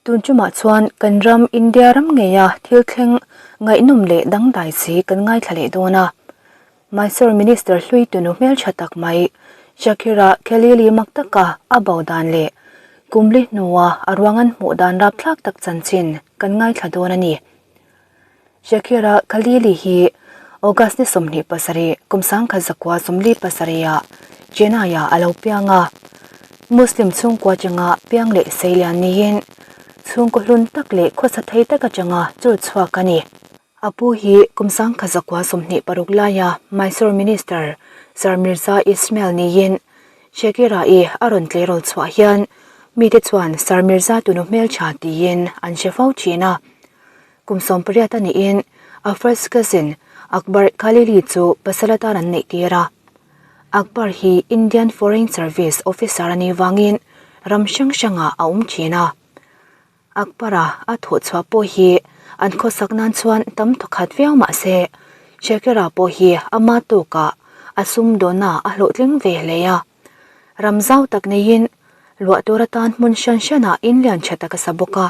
Tun chumah chuan kan ram India ram ngeia thil thleng ngaihnawm leh dangdai si kan ngaithla leh dawn a. Mysore Minister hlui tunu hmeltha tak mai Shakira Khalili mak taka a bo dan leh kumli hnua a ruang an hmuh dan rapthlak tak chanchin kan ngaithla dawn a ni. Shakira Khalili hi August ni 27 kum 1947 ah Chennai ah a lo piang a. Muslim chhungkua atanga piang leh seilian niin chhungkaw hlun tak leh khawsa thei tak atanga chur chhuak a ni. A pu hi kum 1926 laia Mysore Minister Sir Mirza Ismail niin Shakira-i a rawn tleirawl chhuah hian mite chuan Sir Mirza tunu hmeltha tiin an hre fo thin a. Kum 18 a niin a first cousin Akbar Khalili chu pasal atan an neih tir a. Akbar hi Indian Foreign Service officer a nih vangin ram hrang hrangah a awm thin a. Akbar-a a thawh chhuah pawh hi an khawsak nan chuan tam thawkhat viau mah se Shakira pawh hi ama tawkah a sumdawnna a hlawhtling ve hle a. Ram zau tak neiin luah tur atan hmun hran hranah in lian tha tak a sa bawk a.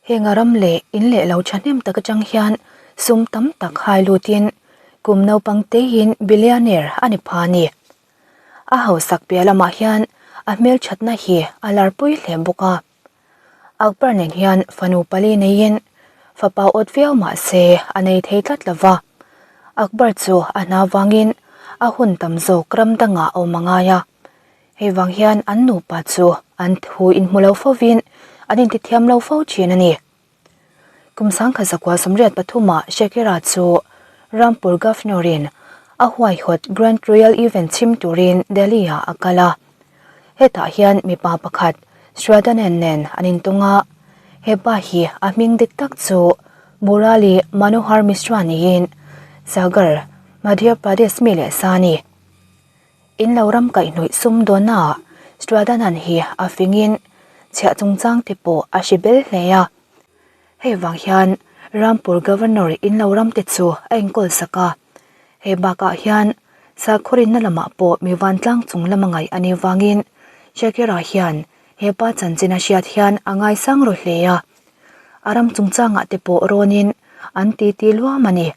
Heng a ram leh in leh lo thahnem tak atang hian sum tam tak hai lutin kum naupang teiin billionaire a ni pha a ni. A hausak piah lamah hian a hmelthatna hi a larpui hle bawk a. Akbar nen hian fanu pali neiin fapa awt viau mah se a nei thei tlat lo va. Akbar chu a hna vangin a hun tam zawk ram dangah a awm a ngai a. Hei vang hian an nupa chu an thu inhmu lo fovin an intithiam lo fo thin a ni. Kum 1983 ah Shakira chu Rampur Governor-in a huaihawt Grand Royal Event chhim turin Delhi-ah a kal a. Hetah hian mipa pakhat Shraddhanen nen an intung a, he pa hi a hming dik tak chu Murali Manohar Mishra niin Sagar, Madhya Pradesh mi leh sa a ni. In lo ram kaihhnawih sum dawnnaah Stradanan hi a fingin chhiah chungchang te pawh a hre bel hle a. Hei vang hian Rampur Governor in lo ram te chu a enkawl sak a. Hei bakah hian sakhaw rinna lamah pawh mi vantlang chung lama ngaih a nih vangin Shakira hian he pa chanchin a hriat hian a ngaisang ru hle a. A ram chungchangah te pawh rawnin an titi luam a ni.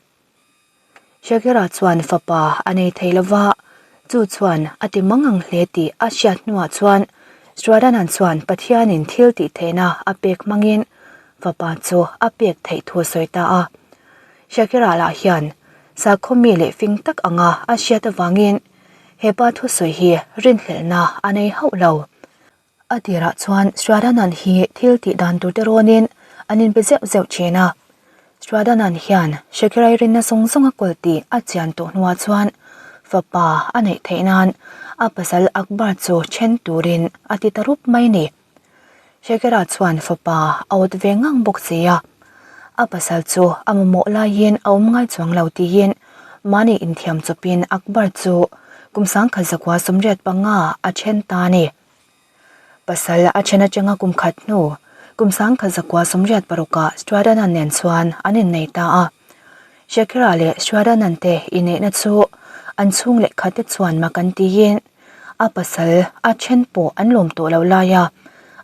Shakira chuan fapa a nei thei lova, chu chuan a ti mang ang hle tih a hriat hnuah chuan Shraddhanan chuan Pathianin thil tih theihna a pek hmangin fapa chu a pek theih thu a sawi ta a. Shakira lah hian sakhaw mi leh fing tak anga a hriat avangin he pa thusawi hi rinhlelhna a nei hauh lo. A tirah chuan Shraddhanan hi thil tih dan tur te rawnin an inbe zeuh zeuh thin a. Shraddhanan hian Shakira-i rinna zawng zawng a kawl tih a chian tawh hnuah chuan fapa a neih theih nan a pasal Akbar chu then turin a ti ta rup mai ni. Shakira chuan fapa a awt ve ngang bawk si a, a pasal chu a mamawh laiin a awm ngai chuang lo tiin mahni inthiam chawpin Akbar chu kum 1985 a then ta a ni. Pasal a then atanga kum khat hnu, kum 1986 ah Shraddhanan nen chuan an innei ta a. Shakira leh Shraddhanan te inneihna chu an chhung leh khat te chuan mak an tiin a pasal a then pawh an lawm tawh lo lai a,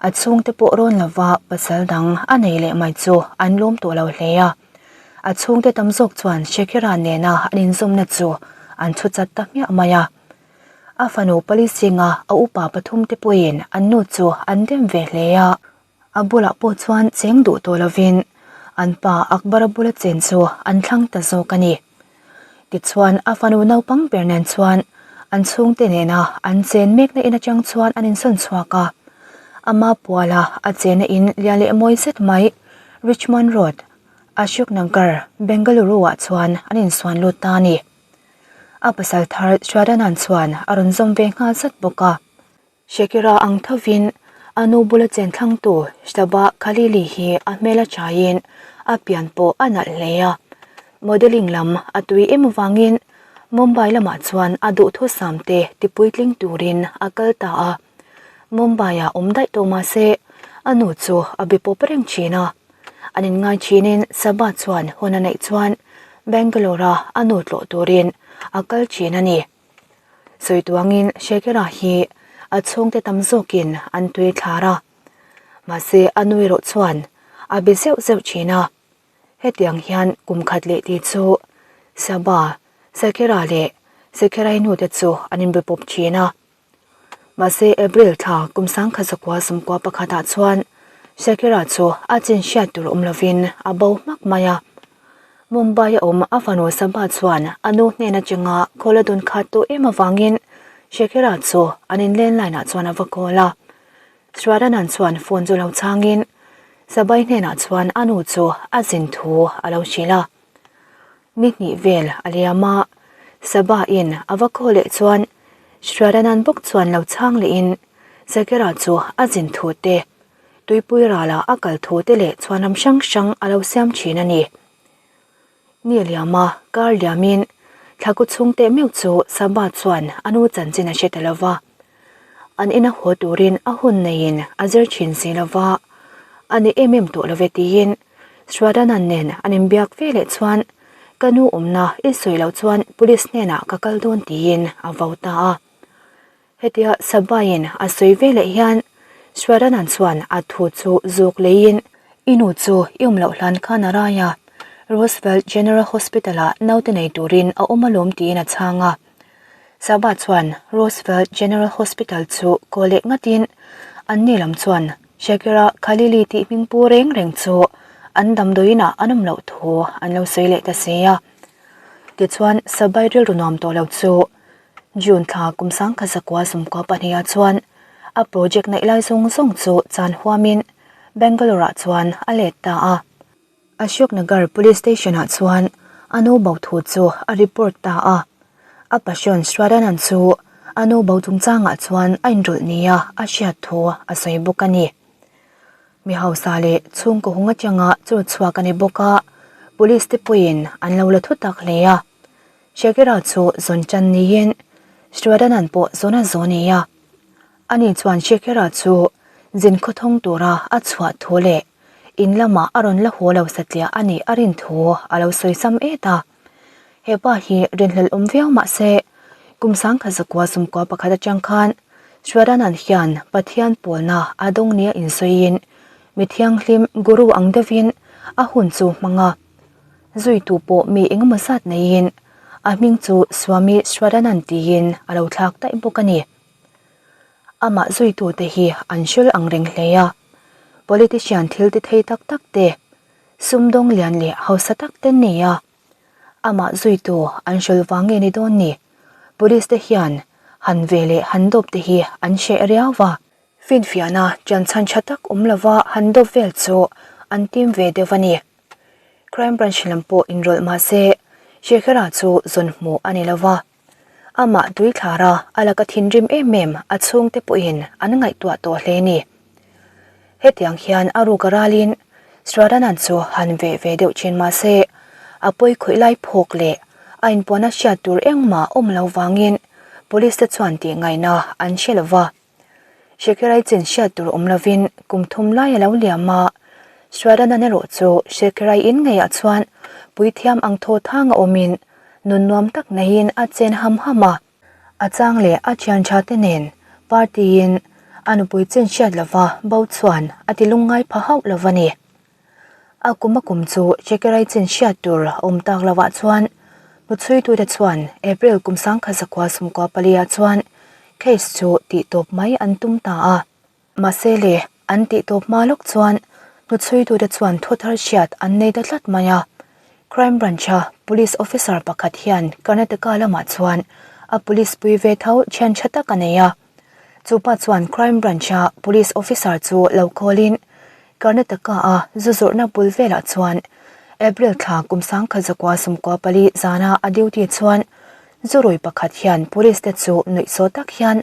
a chhungte pawh rawn lova pasal dang a nei leh mai chu an lawm tawh lo hle a. A chhungte tam zawk chuan Shakira nena an inzawmna chu an chhu chat ta hmiah mai a. A fanu pali zinga a upa pathum te pawhin an nu chu an dem ve hle a, a bulah pawh chuan cheng duh tawh lovin an pa Akbar-a bula chen chu an thlang ta zawk a ni. Tichuan a fanu naupang ber nen chuan an chhungte nena an chen mekna in atang chuan an insawn chhuak a, ama puala a chenna in lian leh mawi zet mai Richmond Road, Ashok Nagar, Bengaluru-ah chuan an insuan lut ta a ni. A pasal thar Shraddhanan chuan a rawn zawm ve nghal zat bawk a. Shakira ang thovin a nu bula chen thlangtu Saba Khalili hi a hmel a chaiin a pian pawh a nalh hle a. Modelling lam a tui em avangin Mumbai lamah chuan a duhthusam te tipuitling turin a kal ta a. Mumbai-ah awm daih tawh mah se a nu chu a be pawp reng thin a. An inngai thinin Saba chuan hun a neih chuan Bangalore-a a nu tlawh turin a kal thin a ni. Sawi tuangin Shakira hi a chhungte tam zawkin an tui thlar a. Mahse a nu erawh chuan a be zeuh zeuh thin a. Hetiang hian kum khat leh ti chu Saba, Sakhira leh Sakhirai nu te chu an inbe pawp thin a. Mahse April thla kum 1900 sawmkua pakhatah chuan Shakira chu a chin hriat tur awm lovin a bo hmak mai a. Mumbai a awm a fanu Saba chuan a nu hnen atanga call a dun khat tawh em avangin Shakira chu an in landline ah chuan a va call a. Shraddhanan chuan phone chu lo chhangin Sabai hnenah chuan a nu chu a zin thu a lo hrilh a. Ni hnih vel a liam a, Sabah in a va khaw leh chuan Shraddhanan bawk chuan lo chhang lehin Zakira chu a zin thu te, tuipui rala a kal thu te leh chhuanram hrang hrang a lo siam thin a ni. Ni a liam a, kar liamin Thlaku chhung teh meuh chu Sabah chuan a nu chanchin a hre ta lo va. An ina haw turin a hun neiin a zir thin si lo va, a ni em em tawh lo ve tiin Shraddhanan nen an inbiak ve leh chuan ka nu awmna i sawi loh chuan police hnenah ka kal dawn tiin a vo ta a. Hetia Sabaiin a sawi ve leh hian Shraddhanan chuan a thu chu zuk leiin i nu chu i awm loh hlan khan a rai a, Roosevelt General Hospital-ah naute nei turin a awm alawm tiin a chhang a. Sabah chuan Roosevelt General Hospital chu kaw leh ngatin anni lam chuan Shakira Khalili tih hming pu reng reng chu an damdawiinah an awm loh thu an lo sawi leh ta si a. Tichuan Sabai rilru nuam tawh lo chu June thla kum 1900 sawmkua pahniha chuan a project neih lai zawng zawng chu chan huamin Bangalore-ah chuan a let ta a. Ashok Nagar Police Station-ah chuan a nu bo thu chu a report ta a. A passion Shraddhanand chu a nu bo chungchangah chuan a inrawlh nia a hriat thu a sawi bawk a ni. Mi hausa leh chhungkaw hung atanga chur chhuak a ni bawk a, Police te pawhin an lo la thu tak hle a. Shakira chu zawn tan niin Shraddhanand pawh zawn a zawn ni a. Ani chuan Shakira chu zin khawthawng tura a chhuah thu leh In lamah a rawn la haw lo satliah a nih a rin thu a lo sawi sam et a. He pa hi rinhlelh awm viau mah se, kum 1900 sumkua pakhat atang khan Shraddhanand hian Pathian pawlna a dawng nia insawiin mi thianghlim guru ang deuhin a hun chu hmang a. Zuitu pawh mi engemaw zat neiin a hming chu Swami Shraddhanand tiin a lo thlak daih bawk a ni. Amah zuitute hi an hrul ang reng hle a, politician thil ti thei tak tak te, sumdawng lian leh hausa tak te nei a, amah zuitu an hrul vang nge ni dawn ni, police te hian han ve leh han dawp te hi an hreh riau va. Finfiahna ṭanchhan ṭha tak awm lova han dawp vel chu an tim ve deuh a ni. Crime Branch lam pawh inrawlh mah se, Shekhara chu zawn hmuh a ni lova. Amah tuithlara a laka thinrim em em a chhungte pawhin an ngaihtuah tawh hle ni. Hetiang hian a ruk a ralin Shraddhanand chu han veh ve deuh thin mah se, a pawi khawih lai phawk leh a inpuana hriat tur engmah awm lo vangin police te chuan tih ngaihna an hre lo va. Shekherai chin hriat tur awm lovin kum thum lai a lo liam a, Shraddhanand erawh chu Shekherai in ngeiah chuan puithiam ang thaw thang a awmin nun nuam tak neiin a chen ham ham a. A chang leh a thian tha te nen party-in a nupui chin hriat lova bo chuan a ti lungngai pha hauh lo a ni. A kum a kum chu Shekerai chin hriat tur a awm tak lovah chuan hnuchhuitute chuan April kum 1994 ah chuan case chu tihtawp mai an tum ta a. Mahse le, an tihtawp hma lawk chuan hnuchhuitute chuan thu thar hriat an nei ta tlat mai a. Crime Branch-a Police Officer pakhat hian Karnataka lamah chuan a police pui ve tho thian tha tak a nei a. Chupa chuan Crime Branch-a Police Officer chu lo call-in Karnataka-a zu zawrhna bul velah chuan April thla kum 1994 zana a duty chuan zurui pakhat hian police te chu nuihsaw tak hian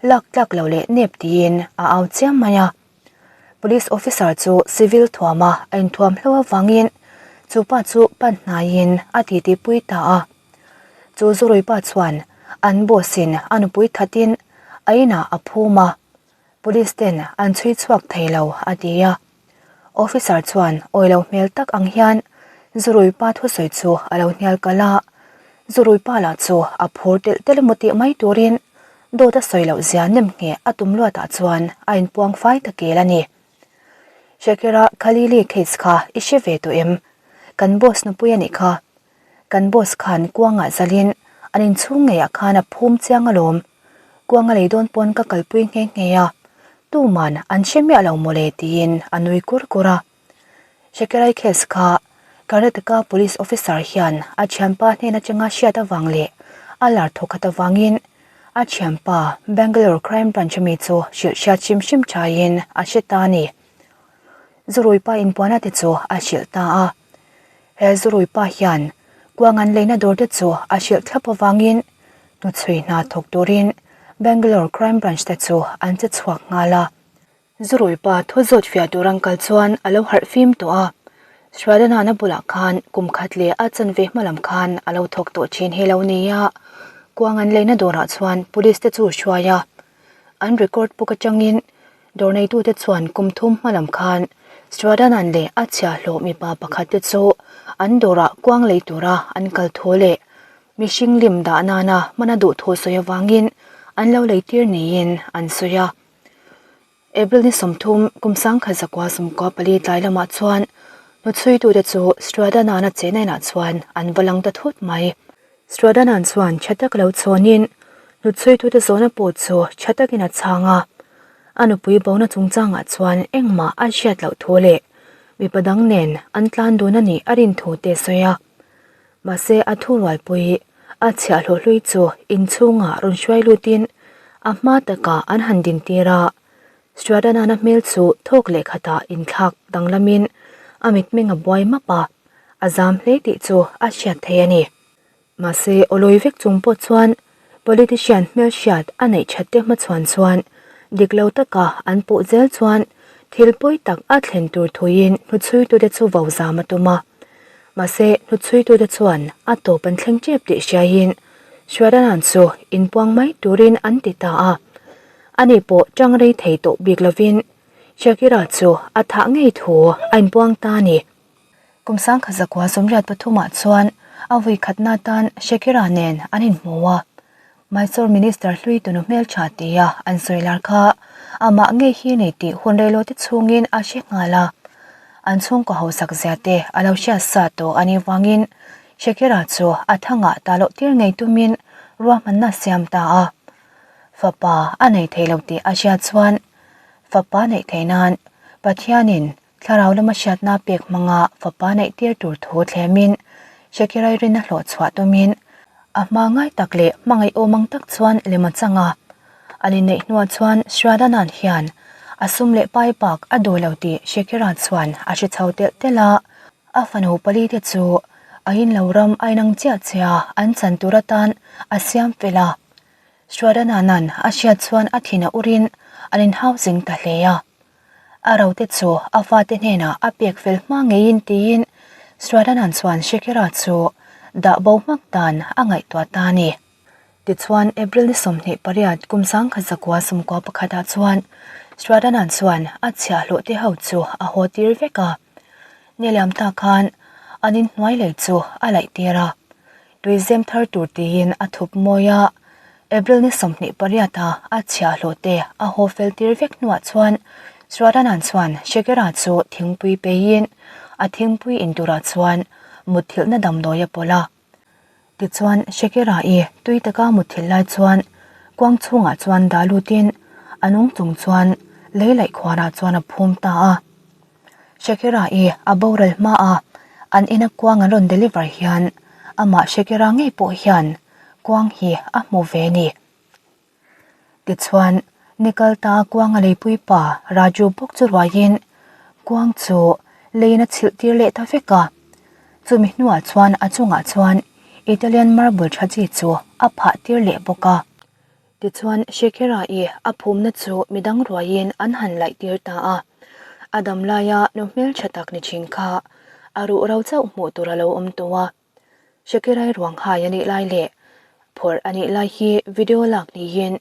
lak tlak lo leh nep tiin a au chiam mai a. Police officer chu civil thuama a inthuam hlo avangin chupa chu pan hnaiin a titi pui ta a. Chu zurui pa chuan an boss in a nupui thatin a inah a phum a. Police ten an chhui chhuak thei lo, a ti a. Officer chuan awi lo hmel tak ang hian Zurui pa thusawi chu a lo hnial kalh a. Zurui pa lah chu a phur telh telh emaw tih mai turin dawt a sawi loh zia nem ngheh a tum luatah chuan a inpuang fai ta kel a ni. Shakira Khalili case kha i hre ve tawh em? Kan boss nupui a nih kha. Kan boss khan kuangah zalin an inchhung ngeiah khan a phum chiang alawm. Kuanga lei dawn pawn ka kalpui nghe nghe a, tuman an hre miah lo mawle tiin a nui kur kur a. Shakirai case kha Karnataka police officer hian a thianpa hnen atanga hriat avang leh a lar thawk khat avangin a thianpa Bangalore crime branch ami chu hrilh hriat hrim hrim thaiin a hre ta a ni. Zuruipa inpuana te chu a hrilh ta a. He Zuruipa hian kuang an leina dawr te chu a hrilh thlap avangin hnuchhui hna thawk turin Bangalore crime branch te chu an che chhuak nghal a. Zuruipa thu zawt fiah tur an kal chuan a lo harh fim tawh a, Shraddhana bulah khan kum khat leh a chanve hma lam khan a lo thawk tawh thin hi lo ni a, kuang an leina dawrah chuan police te chu hruai a, an record book atangin dawr neitute chuan kum thum hma lam khan Shraddhana leh a chhiahhlawh mipa pakhat te chu an dawrah kuang lei tura an kal thu leh mihring lim dah nana hmana duh thu sawi avangin an lo leitir niin an sawi a. April ni 30, kum 1994 tlai lamah chuan hnuchhuitute chu Stradanan-a chennainah chuan an va lang ta thut mai. Stradanan chuan tha tak lo chhawnin hnuchhuitute zawhna pawh chu tha takin a chhang a. A nupui bona chungchangah chuan engmah a hriat loh thu leh mipa dang nen an tlan dun a nih a rin thu te a sawi a. Mahse a thurualpui a chhiahhlawh hlui chu inchhungah rawn hruai lutin a hma takah an han dintir a, Stradana hmel chu thawk leh khatah inthlak danglamin a mitmeng a buai map a, a zam hle tih chu a hriat thei a ni. Mahse awlawi vek chung pawh chuan politician hmelhriat a neih that te hmachhuan chuan dik lo taka an puh zel chuan thil pawi tak a thlen tur thuiin hnuchhuitute chu vo zam a tum a. Mahse, hnuchhuitute chuan a tawp an thleng tep tih hriaiin Shwadanan chu inpuang mai turin an ti ta a. Ani pawh tang rei thei tawh bik lovin Shakira chu a thah ngei thu a inpuang ta a ni. Kum 1983 chuan a vui khatna tan Shakira nen an inhmu a. Mysore Minister hlui tunu hmeltha tia an sawi lar kha amah ngei hi nei tih hun reilote chhungin a hre nghal a. An chhungkaw hausak zia te a lo hriat sa tawh a nih vangin Shakira chu a thangah ta loh tir ngei tumin ruahmanna siam ta a. Fapa a nei thei lo tih a hriat chuan fapa neih theih nan Pathianin Thlarau lama hriatna pek hmanga fapa neih tir tur thu thlemin Shakirai rinna hlawh chhuah tumin a hma ngai tak leh hmangaih awm ang tak chuan lem a chang a. An inneih hnuah chuan Shraddhanan hian a sum leh pai bak a duh lo tih Shakira chuan a hre chho telh telh a. A fanu pali te chu a inlo ram a inang chiah chiah a an chan tur atan a siam fel a. Shraddhananan a hriat chuan a thin a urin an inhau zing ta hle a. A rote chu a fate hnenah a pek fel hma ngeiin tiin Swadhanan chuan Shakira chu dah bo hmak dan a ngaihtuah ta a ni. Tichuan, April ni 28 kum 1991 ah chuan Swadhanan chuan a chhiahhlawh te ho chu a haw tir vek a. Niliam ta khan an inhnuai lei chu a laih tir a. Tuizem thar tur tiin a thup mawi a, April ni 28 a a chhiahhlawh te a haw fel tir vek hnuah chuan Swadhanan chuan Shakira chu thingpui peiin a thingpui in turah chuan mutthilhna damdawi a pawlh a. Tichuan Shakira-i tui taka mutthilh lai chuan kuang chhungah chuan dah lutin a nung chung chuan lei laih khuarah chuan a phum ta a. Shakira-i a boral hma a, an ina kuang an rawn deliver hian amah Shakira ngei pawh hian kuang hi a hmu ve a ni. Tichuan, nikal ta kuang a leipui pa Raju bawk chu ruaiin kuang chu leiin a chhilh tir leh ta vek a. Chumi hnuah chuan a chungah chuan Italian marble tha chi chu a phah tir leh bawk a. Tichuan, Shakira-i a phumna chu midang ruaiin an han laih tir ta a. A dam laia nu hmeltha tak ni thin kha a ruh ro chauh hmuh tur a lo awm tawh a. Shakira-i ruang hai a nih lai leh phawrh a nih lai hi video lak niin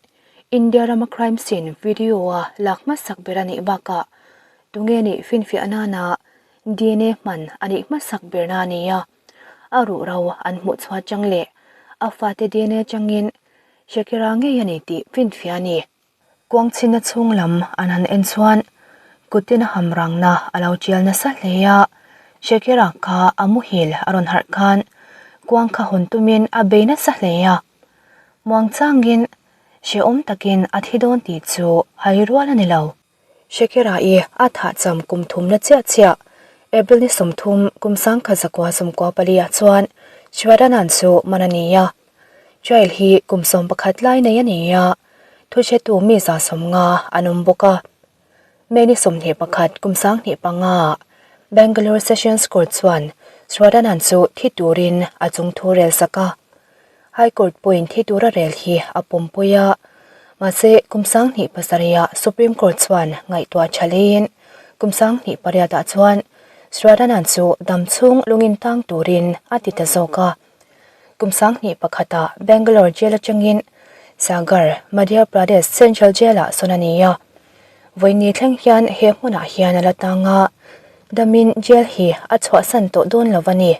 India rama crime scene video-a lak hmasak ber a nih bakah tunge nih finfiah nana dna hman a nih hmasak berna a ni a. A ruh ro an hmuh chhuah chang leh a fate dna changin Shakira ngei a ni tih finfiah a ni. Kuangchhinna chhung lam an han en chuan. Kuttin a ham rangna a lo tial nasa hle a, Shakira kha a muhil a rawn harh khan kuang kha hawn tumin a bei nasa hle a. Muangchangin hrehawm takin a thi dawn tih chu hai rual a ni lo. Shakira i a thahcham kum thumna chiah chiah April ni 30 kum 1994 ah chuan Shwadanan chu man a ni a. Jail hi kum 11 lai nei a ni a, thuhretu mi 150 an awm bawk a. May ni 21 kum 2005 ah Bangalore Sessions Court chuan Shwadanan chu thi turin a chungthu rel sak a. High Court pawhin thi tura rel hi a pawmpui a, mahse kum 2007 ah Supreme Court chuan ngaihtuah tha leiin kum 2008 ah chuan Shwadanan chu dam chhung lungin tang turin a ti ta zawk a. Kum 2001 ah Bangalore Jail atangin Sagar, Madhya Pradesh Central Jail ah sawn a ni a. Vawiini thleng hian he hmunah hian a la tang a, damin jail hi a chhuahsan tawh dawn lo a ni.